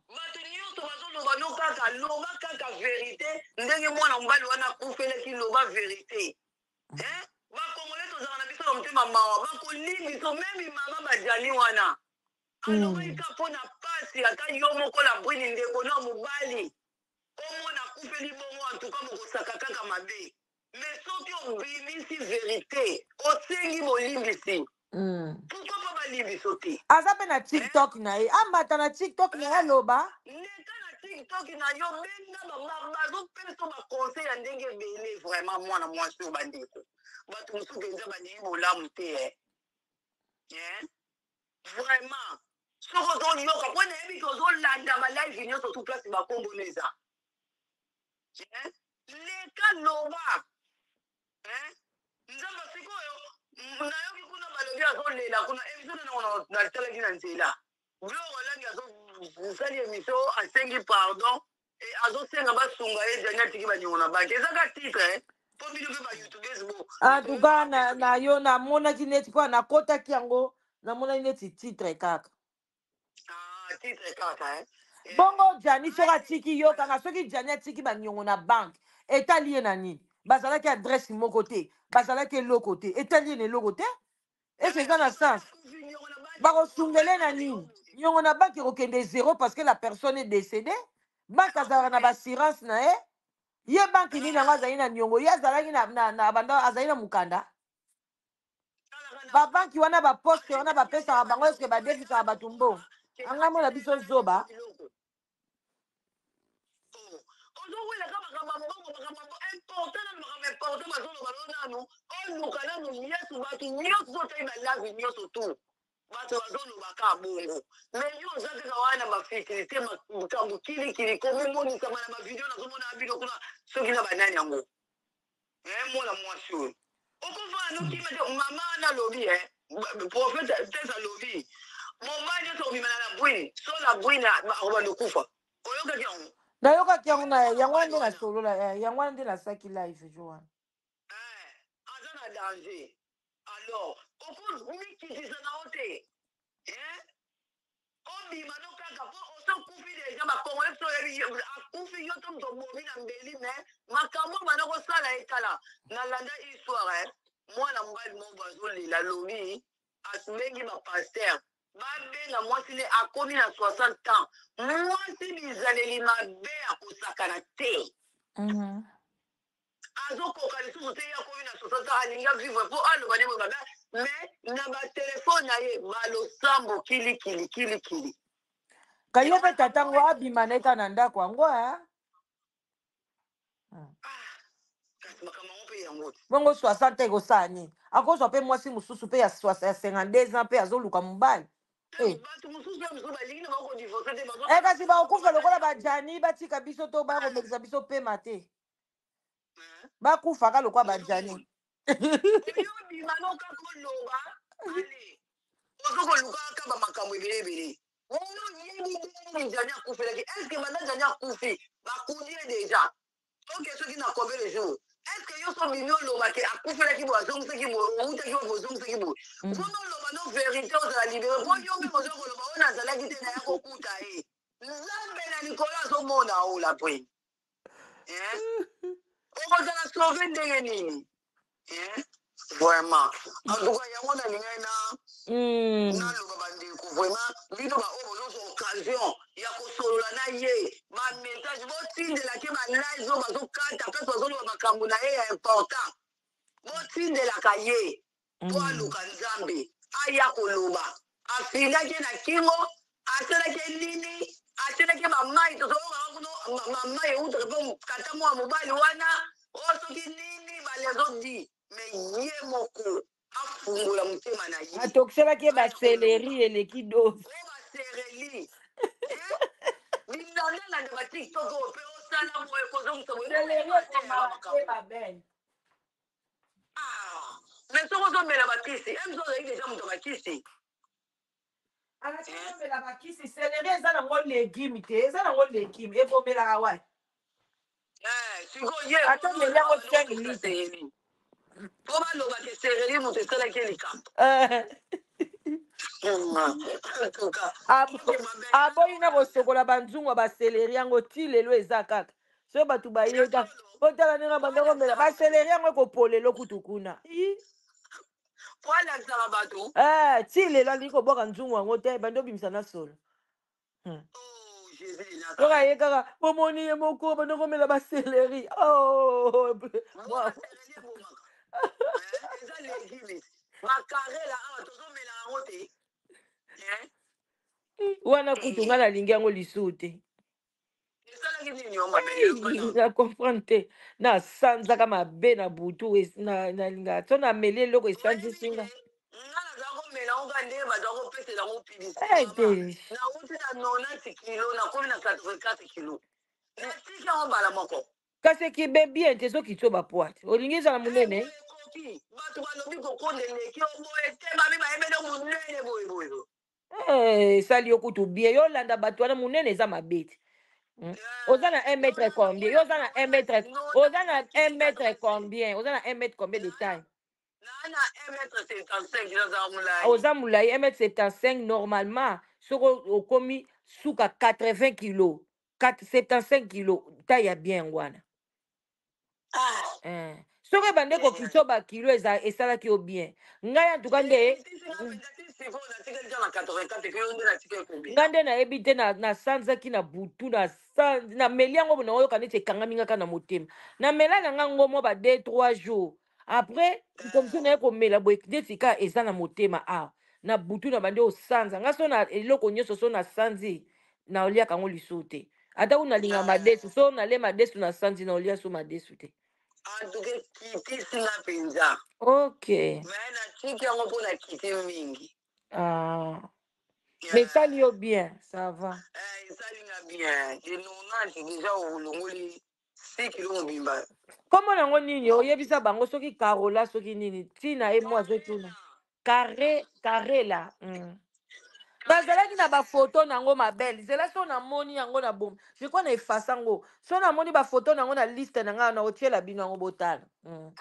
Bato nyonso bazoloba no kaka, loba kaka vérité ndenge mwana mobali wana akufelaki, loba vérité. Bakongole tozalaka na biso na motema mawa, bakolimbiso. Même mama bajani wana alobaki ka mpo na pasi. Ata yo moko la brune, ndeko na mobali omona akufeli bongo, antuka bokosaka kaka mabe. Mais soki obimisi vérité, osengi bolimbisi, pourquoi mpo balimbiso te? Aza mpe na TikTok na ye, amata na TikTok na ye, aloba. Leka na TikTok na yo, benga, bazopesa baconseil ya ndenge ebele. Vraiment, mwana mwasi oyo, bandeko, bato mosusu mpenza balingi bolamu te. Vraiment, soki ozoyoka, mpo nayebi ke ozolanda balive nyonso, tu place bakombono eza, leka, loba. Nzambe, sikoyo nayoki kuna balobi azolela kuna. Émission nango natalaki na nzela, Biloko olangi azosali émission, asengi pardon, azosenga basunga ye. Jani atiki baniongo na banque, eza ka titre mpo bino mpe bayoutubeurs bo. En tout cas na yo namonaki neti mpo nakotaki yango, namonaki neti titre kaka. Ah, titre kaka. Bongo Jani soki atiki, yo kanga, soki Jani atiki baniongo na banque, etali ye na nini? Bazalaki adresse moko te, bazalaki eloko te, etali ye na eloko te. Ese eza na sens? Bakosungele na nini? Niongo na banque ekokende zéro parce que la personne est décédée. Banque azalaka na baassurance na ye. Ye banque nini yango azali na niongo? Ye azalaki na banda, azali na mokanda. Babanki wana, baposte wana bapesaka bango, eske badefisaka bato mbongo? Anga mona biso zoba. Ozowelaka makambo ya mbongo, makambo important nanu, makambo important bazoloba no nanu, oluka nanu Yesu. Bato nyonso totali balive nyonso, tu bato bazolobaka bongo, mais yo oza kaka wana bafutilité, makambo kilikili, komimonisama na bavideo. Nazomona bino kuna soki na banani yango. Mwana mwasi oyo okofana nokima te. Mama wana alobi, prophète tes alobi mobali nyonso akobima na la brune, so la brune akobanda okufa. Oyokaki yango? Nayokaki yango na yango wana nde nasolola, yango wana nde nasaki live jo wana. Aza na danger. Alors okomikitisa na yo te, obima no kaka mpo osokufi déjà. Bakongole biso oyebi, akufi yo to moto obomi na mbeli. Mais makambo banda kosala etala, nalanda histoire, mwana mobali moko azolela, alobi abengi bapasteur, babenga mwasi ne akomi na 60 ans, mwasi bizaleli mabe akosakana te. Azokoka lisusu te, ye akomi na 60 ans, alingi avivre mpo aloba nde boye mabe. Mais na batelefone na ye balosambo kilikili kilikili. Kaye mpe tata ngo abima na ye kaka na ndako yango eh? Kasi makambo yango mpe yango te. Bongo 60 ekosala nini? Akozwa mpe mwasi mosusu mpe ya 52 ans mpe azoluka mobali. Eh. Bato mosusu ya mosusu balingi na bango kodivorce te. Eh, kasi bakokufa lokola bajani, batika biso to bakomekisa biso pema te. Bakufaka lokola bajani. Yo bima no kaka oloba, ale ozo koluka kaka bamakambo ebele ebele. Oyo yebi ndenge Jani akufelaki. Est ce que banda Jani akufi bakundi ye déjà? Ok, soki na combien de jours? Est ce que yo so bimi oloba ke akufelaki boye, azongisaki boye, owutaki wapi, ozongisaki boye? Mpona oloba no vérité, ozala libéré, mpo yo mpe oza koloba oyo nazalaki te, naya kokuta ye. Nzambe na likolo azomona o la brune, okozala sauvé ndenge nini? Vraiment, en tout cas yango nalingai na naloba, bandeko, vraiment bino baoyo bozozwa occasion ya kosolola na ye, bamessage botindelaki, balive oyo bazokata place bazoloba makambo na ye ya important, botindelaka ye po aluka Nzambe, aya koloba afingaki ye na kingo, asalaki ye nini, atielaki ye bamai, tozolobaka kuno mamai eutaka mpo kata mwa mobali wana oyo soki nini balezodi. Mais ye moko afungola motema na ye. Atokiselaki ye bacéleri eleki dose. Oyo bacéleri bilandalanda baTikTok oyo mpe osala boye, kozongisa boye. Céleri ekomaka te, babele. Ah, mais soki ozomela bakisi, emso ozali déjà moto ya bakisi. Alaki ozomela bakisi. Céleri eza nango légume te, eza nango légume ebomelaka wapi? Sikoyo ye Ata omeli yango 5 litre. Mpo balobaka céleri moto esalaki ye likambo. En tout cas, Aboyi na kosokola banzungu ya bacéleri yango ti lelo eza kaka. Soki bato bayeka otala ndenge banda komela bacéleri yango, ekopola kutu kuna. Ih. Po alakisaka bato. Eh, ti lelo alingi kobwaka nzungu yango te, bandi obimisa na solo. Oh, Jésus de Nazareth. Soki aye kaka bomoni ye moko bandi komela bacéleri, oh. Céleri ebomaka. Eza légume, bakarela awa tozomela yango te. Eh? Wana kutu ngai nalingi yango lisusu te. Esalaki nini yo, mabele? Na comprendre te, nasanzaka mabe na butu, nalingaka so nameli eloko esanzisi nga. Nga naza komela yango kaka ndenge baza kopesela yango publicité. Eh, te. Nauti na 90 kilo, nakomi na 84 kilo, natiki yango mbala moko. Kasi ekibe bien te, soki tio bapoids te, olingi ezala monene. Ekoki, bato balobi kokonda eleki yo boye te, babi bayebeli yo monene boye boye. Eh, esali yo kutu bien. Yo olanda bato wana, monene eza mabe te. Oza na 1 mètre combien? Yo oza na 1 mètre, oza na 1 mètre combien? Oza na 1 mètre combien de taille? Naa na 1 mètre 75, nazala molai. Oza molai, 1 mètre 75. Normalement soki okomi suka 80 kilo, 75 kilo, taille ya bien yango wana. Ah. Eh. Soki ebande kokitio bakilo, eza esalaki yo bien. Ngai en tout cas nde Sikoyo natikali kaka na 84 kilo, nde natikali komela. Ngai nde nayebi te, nasanzaki na butu, nameli yango na oyoka neti ekangami nga kaka na motema. Namela na nga ngo mwa ba 2 3 jours après, comme so naye komela boye neti ka eza na motema awa na butu, na bandi osanza nga. So na eloko nyonso so nasanzi, naoliaka yango lisusu te. Ata kuna nalinga madesu, so nale madesu, nasanzi, naolia so madesu te. En tout cas kitisi nga mpenza. Mais natiki yango mpo nakiti mingi. Ah. Mais esali yo bien, ça va. Eh, esali nga bien. De 90 déjà olongoli 6 kilo mobimba. Kombo nango nini? Oyebisa bango soki Carola, soki nini, ntina ye mo azotuna carré carrela. Bazalaki na bafoto nango mabele. Zela, so namoni yango na bom, je crois na efasa yango. So namoni bafoto nango na liste na ngai, na otiela bino yango botala. Eh,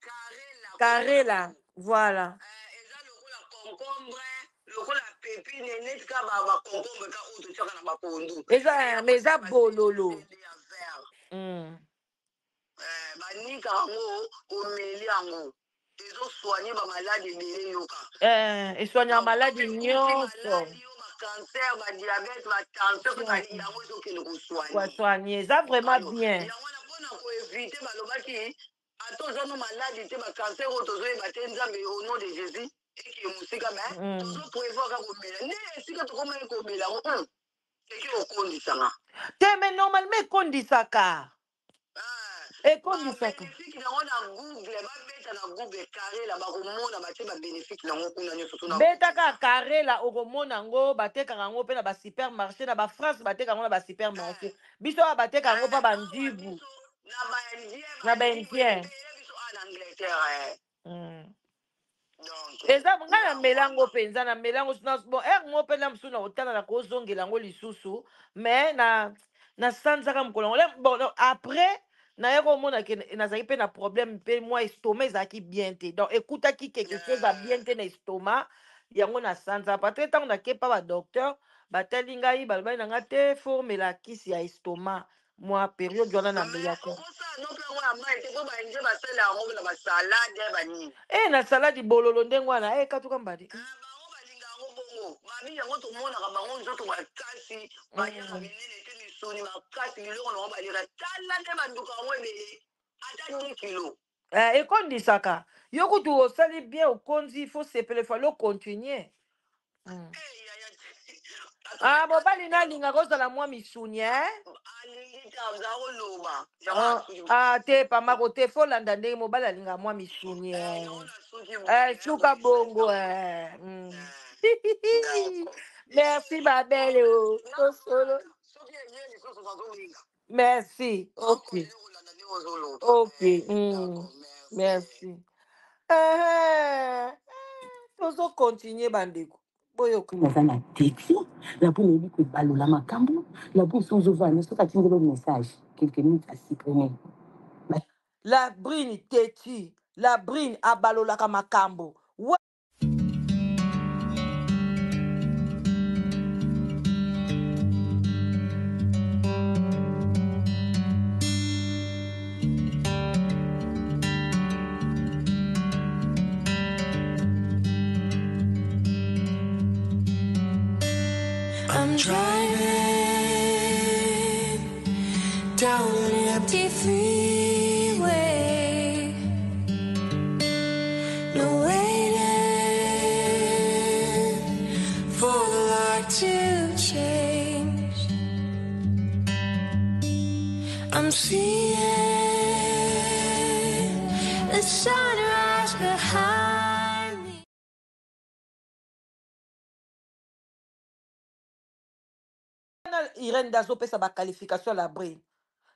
karela. Karela, voilà. Eh, eza lokola concombre, lokola pépine, neti ka baconcombre ka oyo totiaka na bapondu. Eza, mais eza bololo. Ya vert. Eh, banika yango, omeli yango, ezosoigne bamaladi ebele, yoka. Eh, esoignaka maladi nyonso. Maladi yo, bacancer, badiabète, batension, mpe yango ezokende kosoigne. Kosoigne, eza vraiment bien. Yango wana mpona koéviter, balobaki Ata oza no maladi te, bacancer oyo tozoyeba te, Nzambe, au nom de Jésus, ekee mosika, mais tozo prévoir kaka komela nde esika tokomaki komela yango, eke okondisanga. Te, mais normalement ekondisaka. Ekondisaka. Babénéfique nango na Google, babeta na Google karela, bakomona batie babénéfique nango kuna nyonso to na. Betaka karela, okomona yango. Batekaka yango mpe na basupermarché na bafrance, bateka yango na basupermarché. Biso awa bateka yango mpa bandibu. Na baindien. Na baindien. Biso awa na Angleterre. Donc Eza ngai namela yango mpenza, namela yango. Bon, heure moko mpe na mosusu na kotala na kozongela yango lisusu, mais na nasanzaka mokolo yango. Bon, non, après naye komona ke nazalaki mpe na problème mpe mwa estomac ezalaki bien te, donc ekutaki quelque chose ya bien te na estomac yango. Nasanza parce que ntango nake pa badocteur, batali ngai, balobaki na ngai te faut omela kisi ya estomac mwa période wana namelaka. Okosala no mpe yango ya mai te, mpo baindien basala yango na basalade, banini. E, na saladi bololo ndenge wana e katuka mbadi. Bango balinga yango bongo, babi yango tomonaka bango nzoto makasi, baliaka minene te, misuni makasi, biloko nango baliaka. Tala nde banduka yango ebele, ata 10 kilo. Eh, ekondisaka yo kutu osali bien, okondi, faut sepele, fallait ocontinue. Eh, yaya. Ah, mobali nalingaka ozala mwa misuni, eh? Alingi te, aza koloba yango. Ah, Nasuki. Ah, te, pamako te, faut landa ndenge mobali alingaka mwa misuni. Eh, Eh. yango nasuki. Eh, suka bongo, eh. Merci babele o tosolo. Soki eye lisusu, nazolinga. Merci, ok. Kolanda ndenge ozoloba. Ok. Merci. Eh, tozocontinue, bandeko, boyoka. Naza na teti la mpo nayebi kobalola makambo la mpo so ozovanda, soki atindeli message, quelques minutes asupprime. La Brine teti, la Brine abalolaka makambo. I'm driving down an empty freeway. No waiting for the light to change. I'm seeing the sunrise behind me. Wana Irene nde azopesa baqualification ya la Brine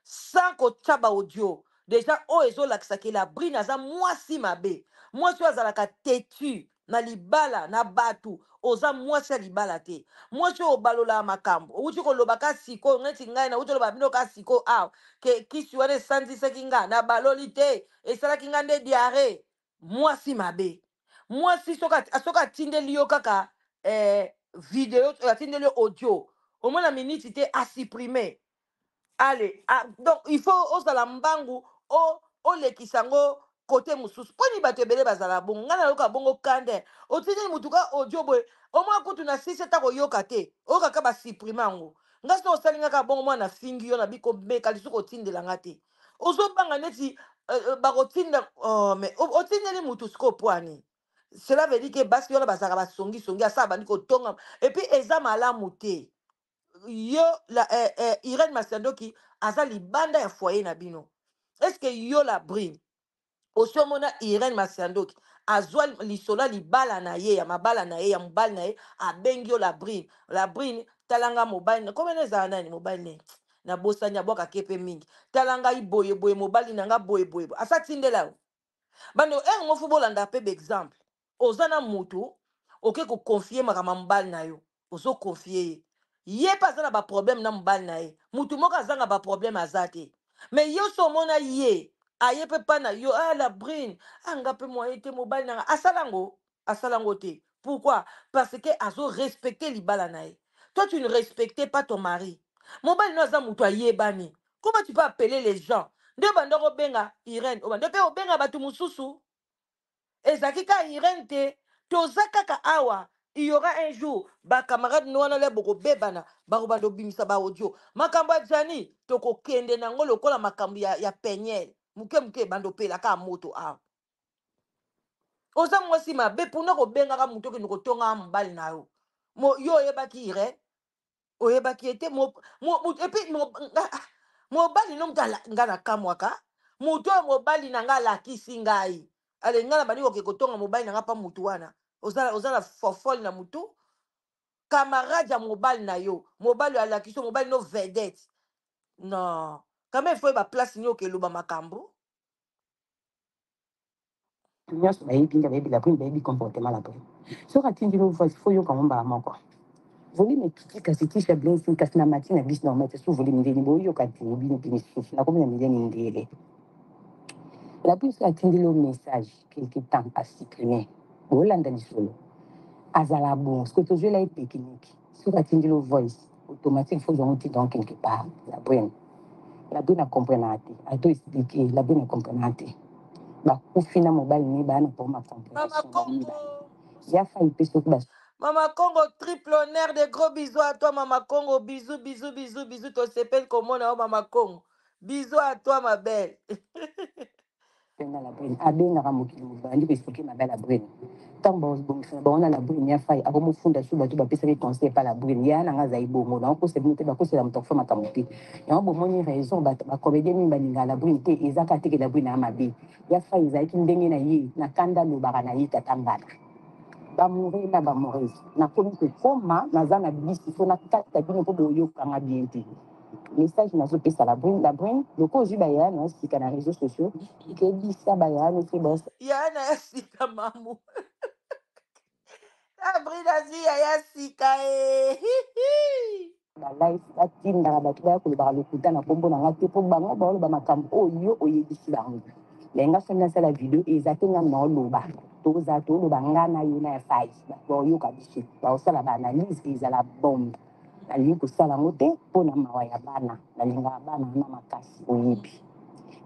sans kotya baaudio déjà oyo ezolakisaki la Brine aza mwasi mabe, mwasi oyo azalaka têtu na libala na bato. Oza mwasi ya libala te, mwasi oyo obalolaka makambo. Outi koloba ka sikoyo neti ngai nauti oloba bino ka sikoyo awa ke kisi wana esanzisaki nga, na baloli te, esalaki nga nde diarrhée. Mwasi mabe, mwasi soki atindeli yo kaka video, atindeli yo audio, omona miniti te asupprime. Allez, ah, donc il faut ozala mbangu olekisa yango kote mosusu. Mponi bato ebele bazala bongo, ngai nayoka bongo kande. Otindeli mutu ka audio boye, omona kutu na sisi ata koyoka te, oyokaka basupprime yango. Ngai soki osali nga kaka bongo, mwana afingi yo na bikomeka lisusu kotindela nga te. Ozobanga neti bakotinda, oh, mais otindeli mutu sikoyo pwani. Cela veut dire ke basi wana bazalaka basongisongi, asala bandi kotonga, et puis eza malamu te. Yo la, Irene Masiandoki aza libanda ya foyer na bino. Est ce que yo la Brine osi omona Irene Masiandoki azwa lisolo ya libala na ye, ya mabala na ye, ya mobali na ye, abengi yo la Brine: "La Brine, tala nga mobali komena ezala nani, mobali ne nabosani, abwakaki mpe mingi, tala ngai boye boye, mobali na nga boye boye boye"? Asa tindela yo. Bando ere ngo faut bolanda mpe baexemple. Oza na motu, oke koconfier makambo ya mobali na yo, ozoconfier ye, ye mpe aza na baproblème na mobali na ye. Motu moko azanga baproblème aza te, mais yo so omona ye aye mpe mpa na yo: "Ah, la Brine, anga mpe moye te, mobali na nga asala yango." Asala yango te. Pourquoi? Parce que azo respecte libala na ye. Toi, tu ne respectais pas ton mari. Mobali no aza moto ayebani. Comment tu peux appeler les gens nde banda kobenga Irene, obanda mpe obenga bato mosusu? Ezalaki kaka Irene te. Toza kaka awa, il y aura un jour bacamarade no wana le bokobebana, bakobanda obimisa baaudio. Makambo ya Jani, tokokende nango lokola makambo ya Peniel. Moke moke ebanda opela kaka moto awa. Oza mwasi mabe mpona kobengaka moto okende kotongaka mobali na yo. Yo oyebaki Irene, oyebaki ye te. Et puis mobali no moto nga nakamwaka moto oyo. Mobali na nga alakisi ngai ale, ngai na bandi koke kotonga mobali na nga mpa motu wana. Oza na fofole na motu, camarade ya mobali na yo. Mobali oyo alakisi yo mobali no vedette, non, quand même faut yeba place nini okeloba makambo. Nyonso bayebi nga, bayebi La Brune, bayebi comportement La Brune. Soki atindi lo voice, faut yoka ngo mbala moko. Volume ekiti, kasi Tisha Blessing, kasi na mati na biso normal te. So volume ndeni boyoka te, bino mpe misusu nakomi na miliani ndele. La Brune, soki atindi lo message, quelque temps asupprime. Bolanda lisolo, azala bon. Soki tozwela ye technique, soki atindi lo voice, automatique faut zongo tinda ngo quelque part. La Brune, La Brune acomprenaka te, ato explique. La Brune acomprenaka te. Bakufi na mobali ne baya na problème ya Mama compréhension, bango Congo. mibale. Ya Fai mpe soki bas Mama Congo, triple honneur, de gros bisous à toi, Mama Congo. Bisous, bisous, bisous, bisous. Tosepeli komona yo, Mama Congo. Bisous à toi, ma belle. Na La Brune abengaka mokili mobandi koexpliquer mabe ya La Brune. Ntango babongisa na bango na La Brune, ya Fai akomofunda. So bato bapesaki conseil epa La Brune, ya nanga azali bongo, nakokosa bino te. Bakosela moto akufa makambo te. Yango bomoni raison bato bacomédien mingi balingaka La Brune te. Eza kaka teke La Brune ya mabe. Ya Fai ezalaki ndenge na ye na kanda, alobaka na ye tata ngana. Bamoure na bamoureuse, nakomi kokoma, naza na bisi, fo nakata bino mpo boyokanga bien te. Message nazopesa La Brune: La Brune, loko ozwi bayaya na sika na réseaux sociaux, ekebisa bayaya no te bos. Ya na ya sika, mamu. Abril azwi ya ya sika e. Balive batindaka bato baya kolobaka lokuta na nkombo na nga te, mpo bango baoloba makambo oyo yo oyebisi bango. Me nga soki nasala video, eza te nga naoloba. Toza toloba nga na yo na ya Fai, bato baoyoka biso, baosala baanalyse, ezala bombe. Nalingi kosala yango te mpo na mawa ya bana. Nalingaka bana na makasi, oyebi.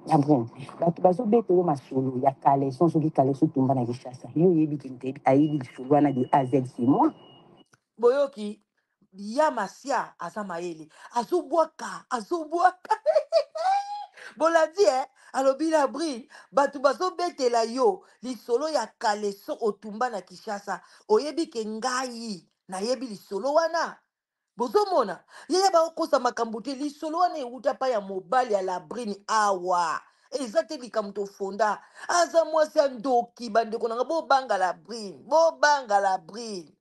La Brune, bato bazobeta yo masolo ya caleçon. Soki caleçon tumba na Kinshasa, yo oyebi ke moto ayebi lisolo wana de A Z, c'est moi. Boyoki ya Masia aza mayele, azobwaka, azobwaka. Bolandi e, alobi: La Brune, bato bazobetela yo lisolo ya caleçon otumba na Kinshasa, oyebi ke ngai nayebi lisolo wana. Bozomona yaya bakokosa makambo te. Lisolo wana ewuta pa ya mobali ya Labrine. Awa eza te likambo tofonda. Aza mwasi ya ndoki. Bandeko nanga, bobanga Labrine, bobanga Labrine.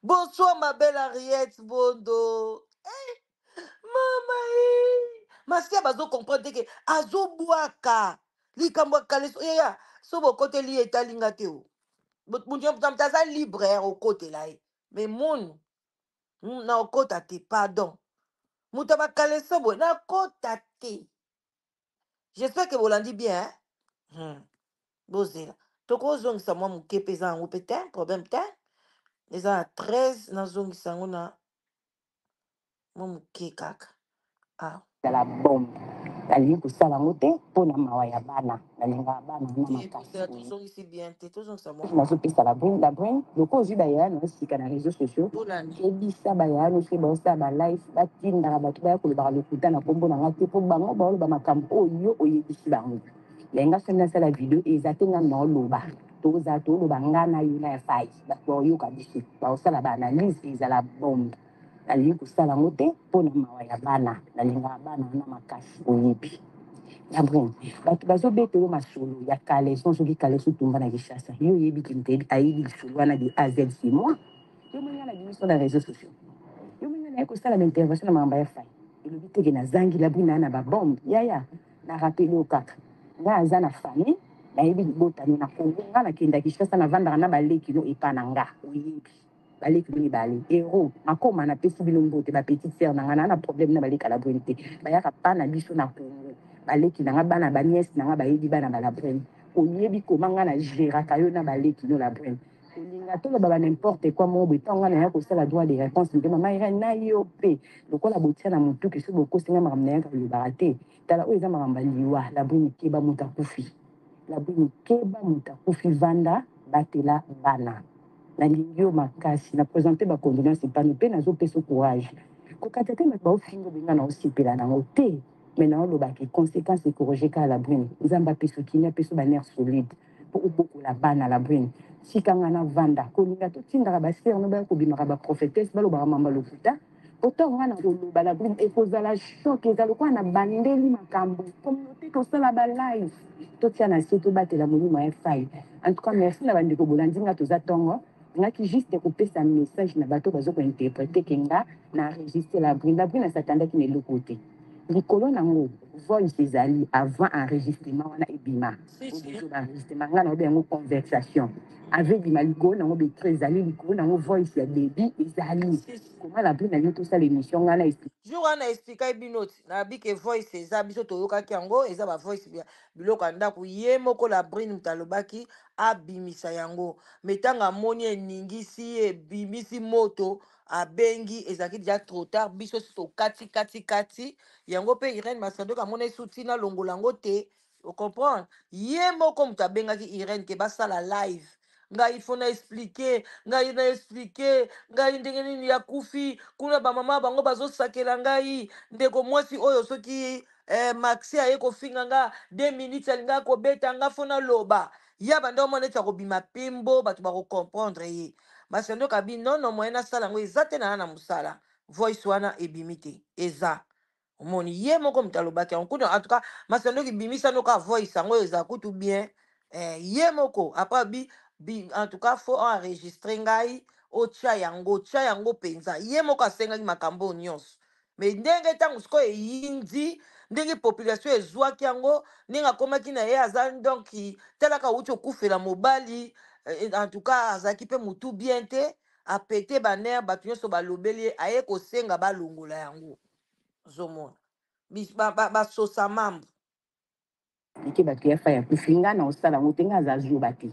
Bonsoir, ma belle Henriette Bondo. Mama e Masia bazocomprendre te ke azobwaka likambo ya caleçon. Yaya, so bokoteli ye, etalinga te o. Moto aza libre ya kokotela ye, mais munu na okota te, pardon. Moto ya bacaleçon boye, nakota te. J'espère que bolandi bien, hein? Bozela, tokozongisa mwa moke mpe eza yango mpe te problème te. Eza na 13, nazongisa yango na mwa moke kaka ah. Ezala bombe. Nalingi kosala yango te mpo na mawa ya bana. Nalingaka bana na Te makasi. bozela, tozongisi bien te, tozongisa mwa Nazopesa La Brune: La Brune, loko ozwi bayaya na sika na réseaux sociaux, Bolandi. kebisa bayaya no soki baosala balive, batindaka bato baya kolobaka lokuta na nkombo na nga te, mpo bango baoloba makambo oyo yo oyebisi bango. Me nga soki nasala video, eza te nga naoloba. Toza toloba nga na yo na ya Fai, bato baoyoka biso, baosala baanalyse, ezala bombe. Nalingi kosala yango te mpo na mawa ya bana. Nalingaka bana na makasi, oyebi. La Brune, bato bazobeta yo masolo ya caleçon. Soki caleçon tumba na Kinshasa, yo oyebi ke moto ayebi lisolo wana de A Z, c'est moi. Yo moni nga na bimiso na réseaux sociaux, yo moni nga naye kosala baintervention na makambo ya Fai. Elobi teke nazangi La Brune na babombe. Yaya, na rappeler yo kaka, nga aza na famille, nayebi libotano na Kongo. Nga nakenda Kinshasa, navandaka na baleki no epa na nga, oyebi baleki no mibale, hero makoma. Napesi bino mbote, bapetite sœur na nga. Naa na problème na baleka La Brune te. Bayaka pa na biso na Kongo, baleki na nga, bana baniese na nga, bayebi bana ba La Brune. Oyebi koma nga na géraka yo na baleki no. La Brune, kolinga toloba ba n'importe quoi moko boye. Ntango nga naya kosala droit de réponse mpe mama Irene na yo mpe lokola botia na motuki, soki bokosinga makambo nayaka kolobaka te. Tala, oyo eza makambo ya liwa. La Brune, keba, moto akufi. La Brune, keba, moto akufi. Vanda, batela bana. Nalingi yo makasi, na présente bacondoléance epano mpe nazopesa courage. Kokata te, bato baofinga obenga na osepela nango te. Mais naoloba ke conséquence ekorriger kaka la brune. Nzambe apesa kimia, apesa banerfs solide mpo obokola bana. La brune, tika nga navanda. Kolinga totindaka basere no baya kobimaka baprophétesse, balobaka mamba lokuta. Oto nga na koloba, la brune, ekozala choc, eza lokola na bandeli makambo communauté. Tosala balive, totia na se, tobatela molimo ya fai. En tout cas, merci na bandeko bolandi nga. Toza ntongo ngaki juste kopesa message na bato baza kointerpréter ke nga na enregistre la brune. La brune asatandaki na eloko te. Likolo nango, voice ezali avant enregistrement wana ebima. Si, si. Oyo baenregistrement, nga na obe yango conversation ave ebima. Likolo nango betre ezali, likolo nango voice ya débit ezali. Si, si. Koma la brune alingi tosala émission, nga na explique. Jour wana expliquaki bino ti nayebi ke voice eza, biso toyokaki yango, eza bavoice biloko ya ndako. Ye moko la brune moto alobaki abimisa yango, me ntango amoni eningisi ye, ebimisi moto, abengi, ezalaki déjà trop tard. Biso si tokati kati kati yango mpe Irene Masandoki amoni esu ntina longola yango te. Ocomprendre, ye moko moto abengaki Irene ke basala live. Ngai fo na expliquer, ngai na expliquer ngai ndenge nini yakufi kuna. Bamama bango bazosakela ngai ndeko mwasi oyo, soki maxi aye kofinga nga 2 minutes, alingaka kobeta nga. Fo naloba ya banda omona neti akobima pembo, bato bakocomprendre ye. Masandoki abi nono, moye nasala yango eza te na mosala. Voice wana ebimi te, eza omoni ye moko moto alobaki yango kuna. En tout cas, Masandoki, bimisa noka voice yango, eza kutu bien. Ye moko après bi, en tout cas faut enregistrer ngai, otya yango, otya yango mpenza. Ye moko asengaki makambo oyo nyonso. Me ndenge ntango sikoyo eyindi, ndenge population ezwaki yango, ndenge akomaki na ye aza, donc talaka awuti okufela mobali. En tout cas azalaki mpe motu bien te, apete banerfs. Bato nyonso balobeli ye, aye kosenga balongola yango. Ozomona basosa mambo. Expliquer bato ya fai akufi, nga na osala yango te. Nga aza zoba te,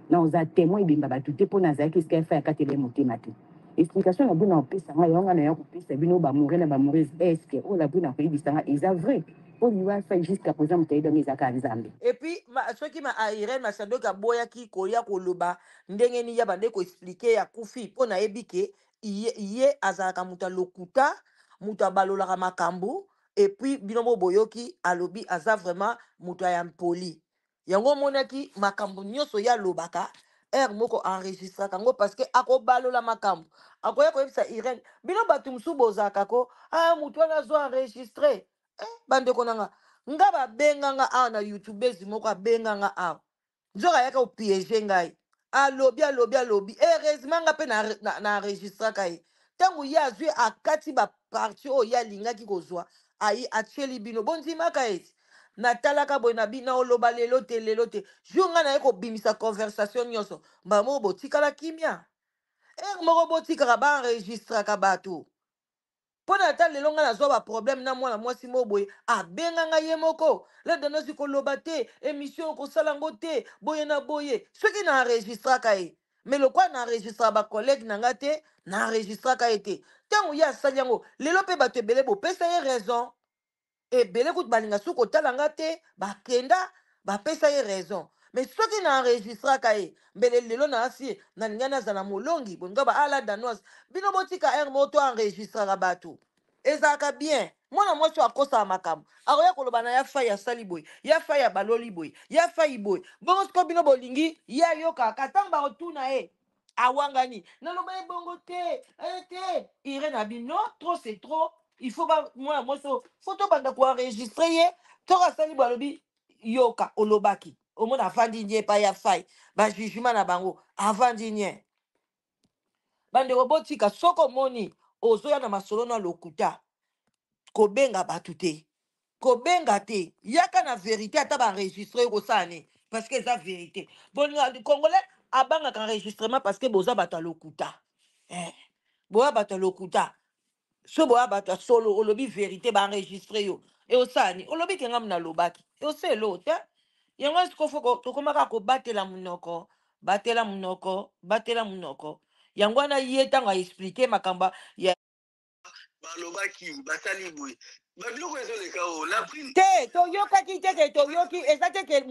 na oza témoin ebemba bato te, mpo nazalaki esika ya fai akatela ye motema te. Explication na bino opesa nga yango, nga na ya kopesa bino bamoure na bamourese. Est-ce oyo la brune akoyebisa nga eza vrai? Mpo liwa fai, jusqu'à présent moto ayebi yango ezaka Nzambe. Et puis soki Irene Masandoki aboyaki koya koloba ndenge nini ya bande koexpliquer akufi, mpo nayebi ke ye azalaka moto ya lokuta, moto abalolaka makambo. Et puis bino mo boyoki alobi aza vraiment moto ya mpoli. Yango omonaki makambo nyonso ye alobaka, heure moko enregistraka yango, parce que akobalola makambo, akoya koyebisa Irene. Bino bato mosusu bozalaka ko ah, motu wana azo enregistre. Bandeko na nga, nga babenganga awa na youtubese moko, abenganga awa, nzoka ayaka kopiéger ngai. Alobi, alobi, alobi. Heureusement nga mpe na enregistraka ye. Ntango ye azwi, akati baparties oyo ye alingaki kozwa, ayi atieli bino, bondimaka ete natalaka boye na bino. Oloba lelo te, lelo te, jour ngai naye kobimisa conversation nyonso, mbala moko botikala kimia. Heure moko botikaka baenregistraka bato, mpo na ata lelo ngai nazwa baproblème na mwana mwasi moko boye, abenga ngai ye moko ledanosi koloba te, émission okosala yango te, boye na boye. Soki na enregistraka ye, me lokola na enregistraka bacollègue na nga te, na enregistraka ye te. Ntango ye asali yango lelo mpe, bato ebele bopesa ye raison. Ebele kutu balinga soki kotala nga te, bakenda bapesa ye raison. Mais soki na enregistraka ye, mbele lelo na asi nalingai nazala molongi. Bolinga ba ala danoise, bino botika heure moko to enregistraka bato, ezalaka bien. Mwana mwasi oyo akosaka makambo, akoya koloba na ya fai asali boye, ya fai abaloli boye, ya fai boye. Bongo sikoyo bino bolingi ye ayokaka ntango bakotuna ye, awangani naloba ye bongo te, te. Irene abi non, trop c'est trop, il faut ba mwana mwasi oyo faut tobanda koenregistrer ye. Toko asali boye, alobi yoka, olobaki, omona avandi nye epai ya fai, bajugement na bango avandi nye. Bandeko, botika. Soki omoni ozoya na masolo na lokuta, kobenga bato te, kobenga te, yaka na vérité. Ata baenregistre yo, kosala nini? Parce que eza vérité. Bolinga congolais abangaka enregistrement parce que boza bato ya lokuta. Boya bato ya lokuta. So boya bato ya solo, olobi vérité, baenregistre yo, e osala nini? Olobi ke ngamu nalobaki, osala eloko te. Yango siko fo tokomaka kobatela monoko, batela monoko, batela monoko. Yango wana ye ntango aexpliquer makambo ya Balobaki basali boye, babiloko ezoleka o la prime. Te, toyokaki te ke toyoki eza te ke.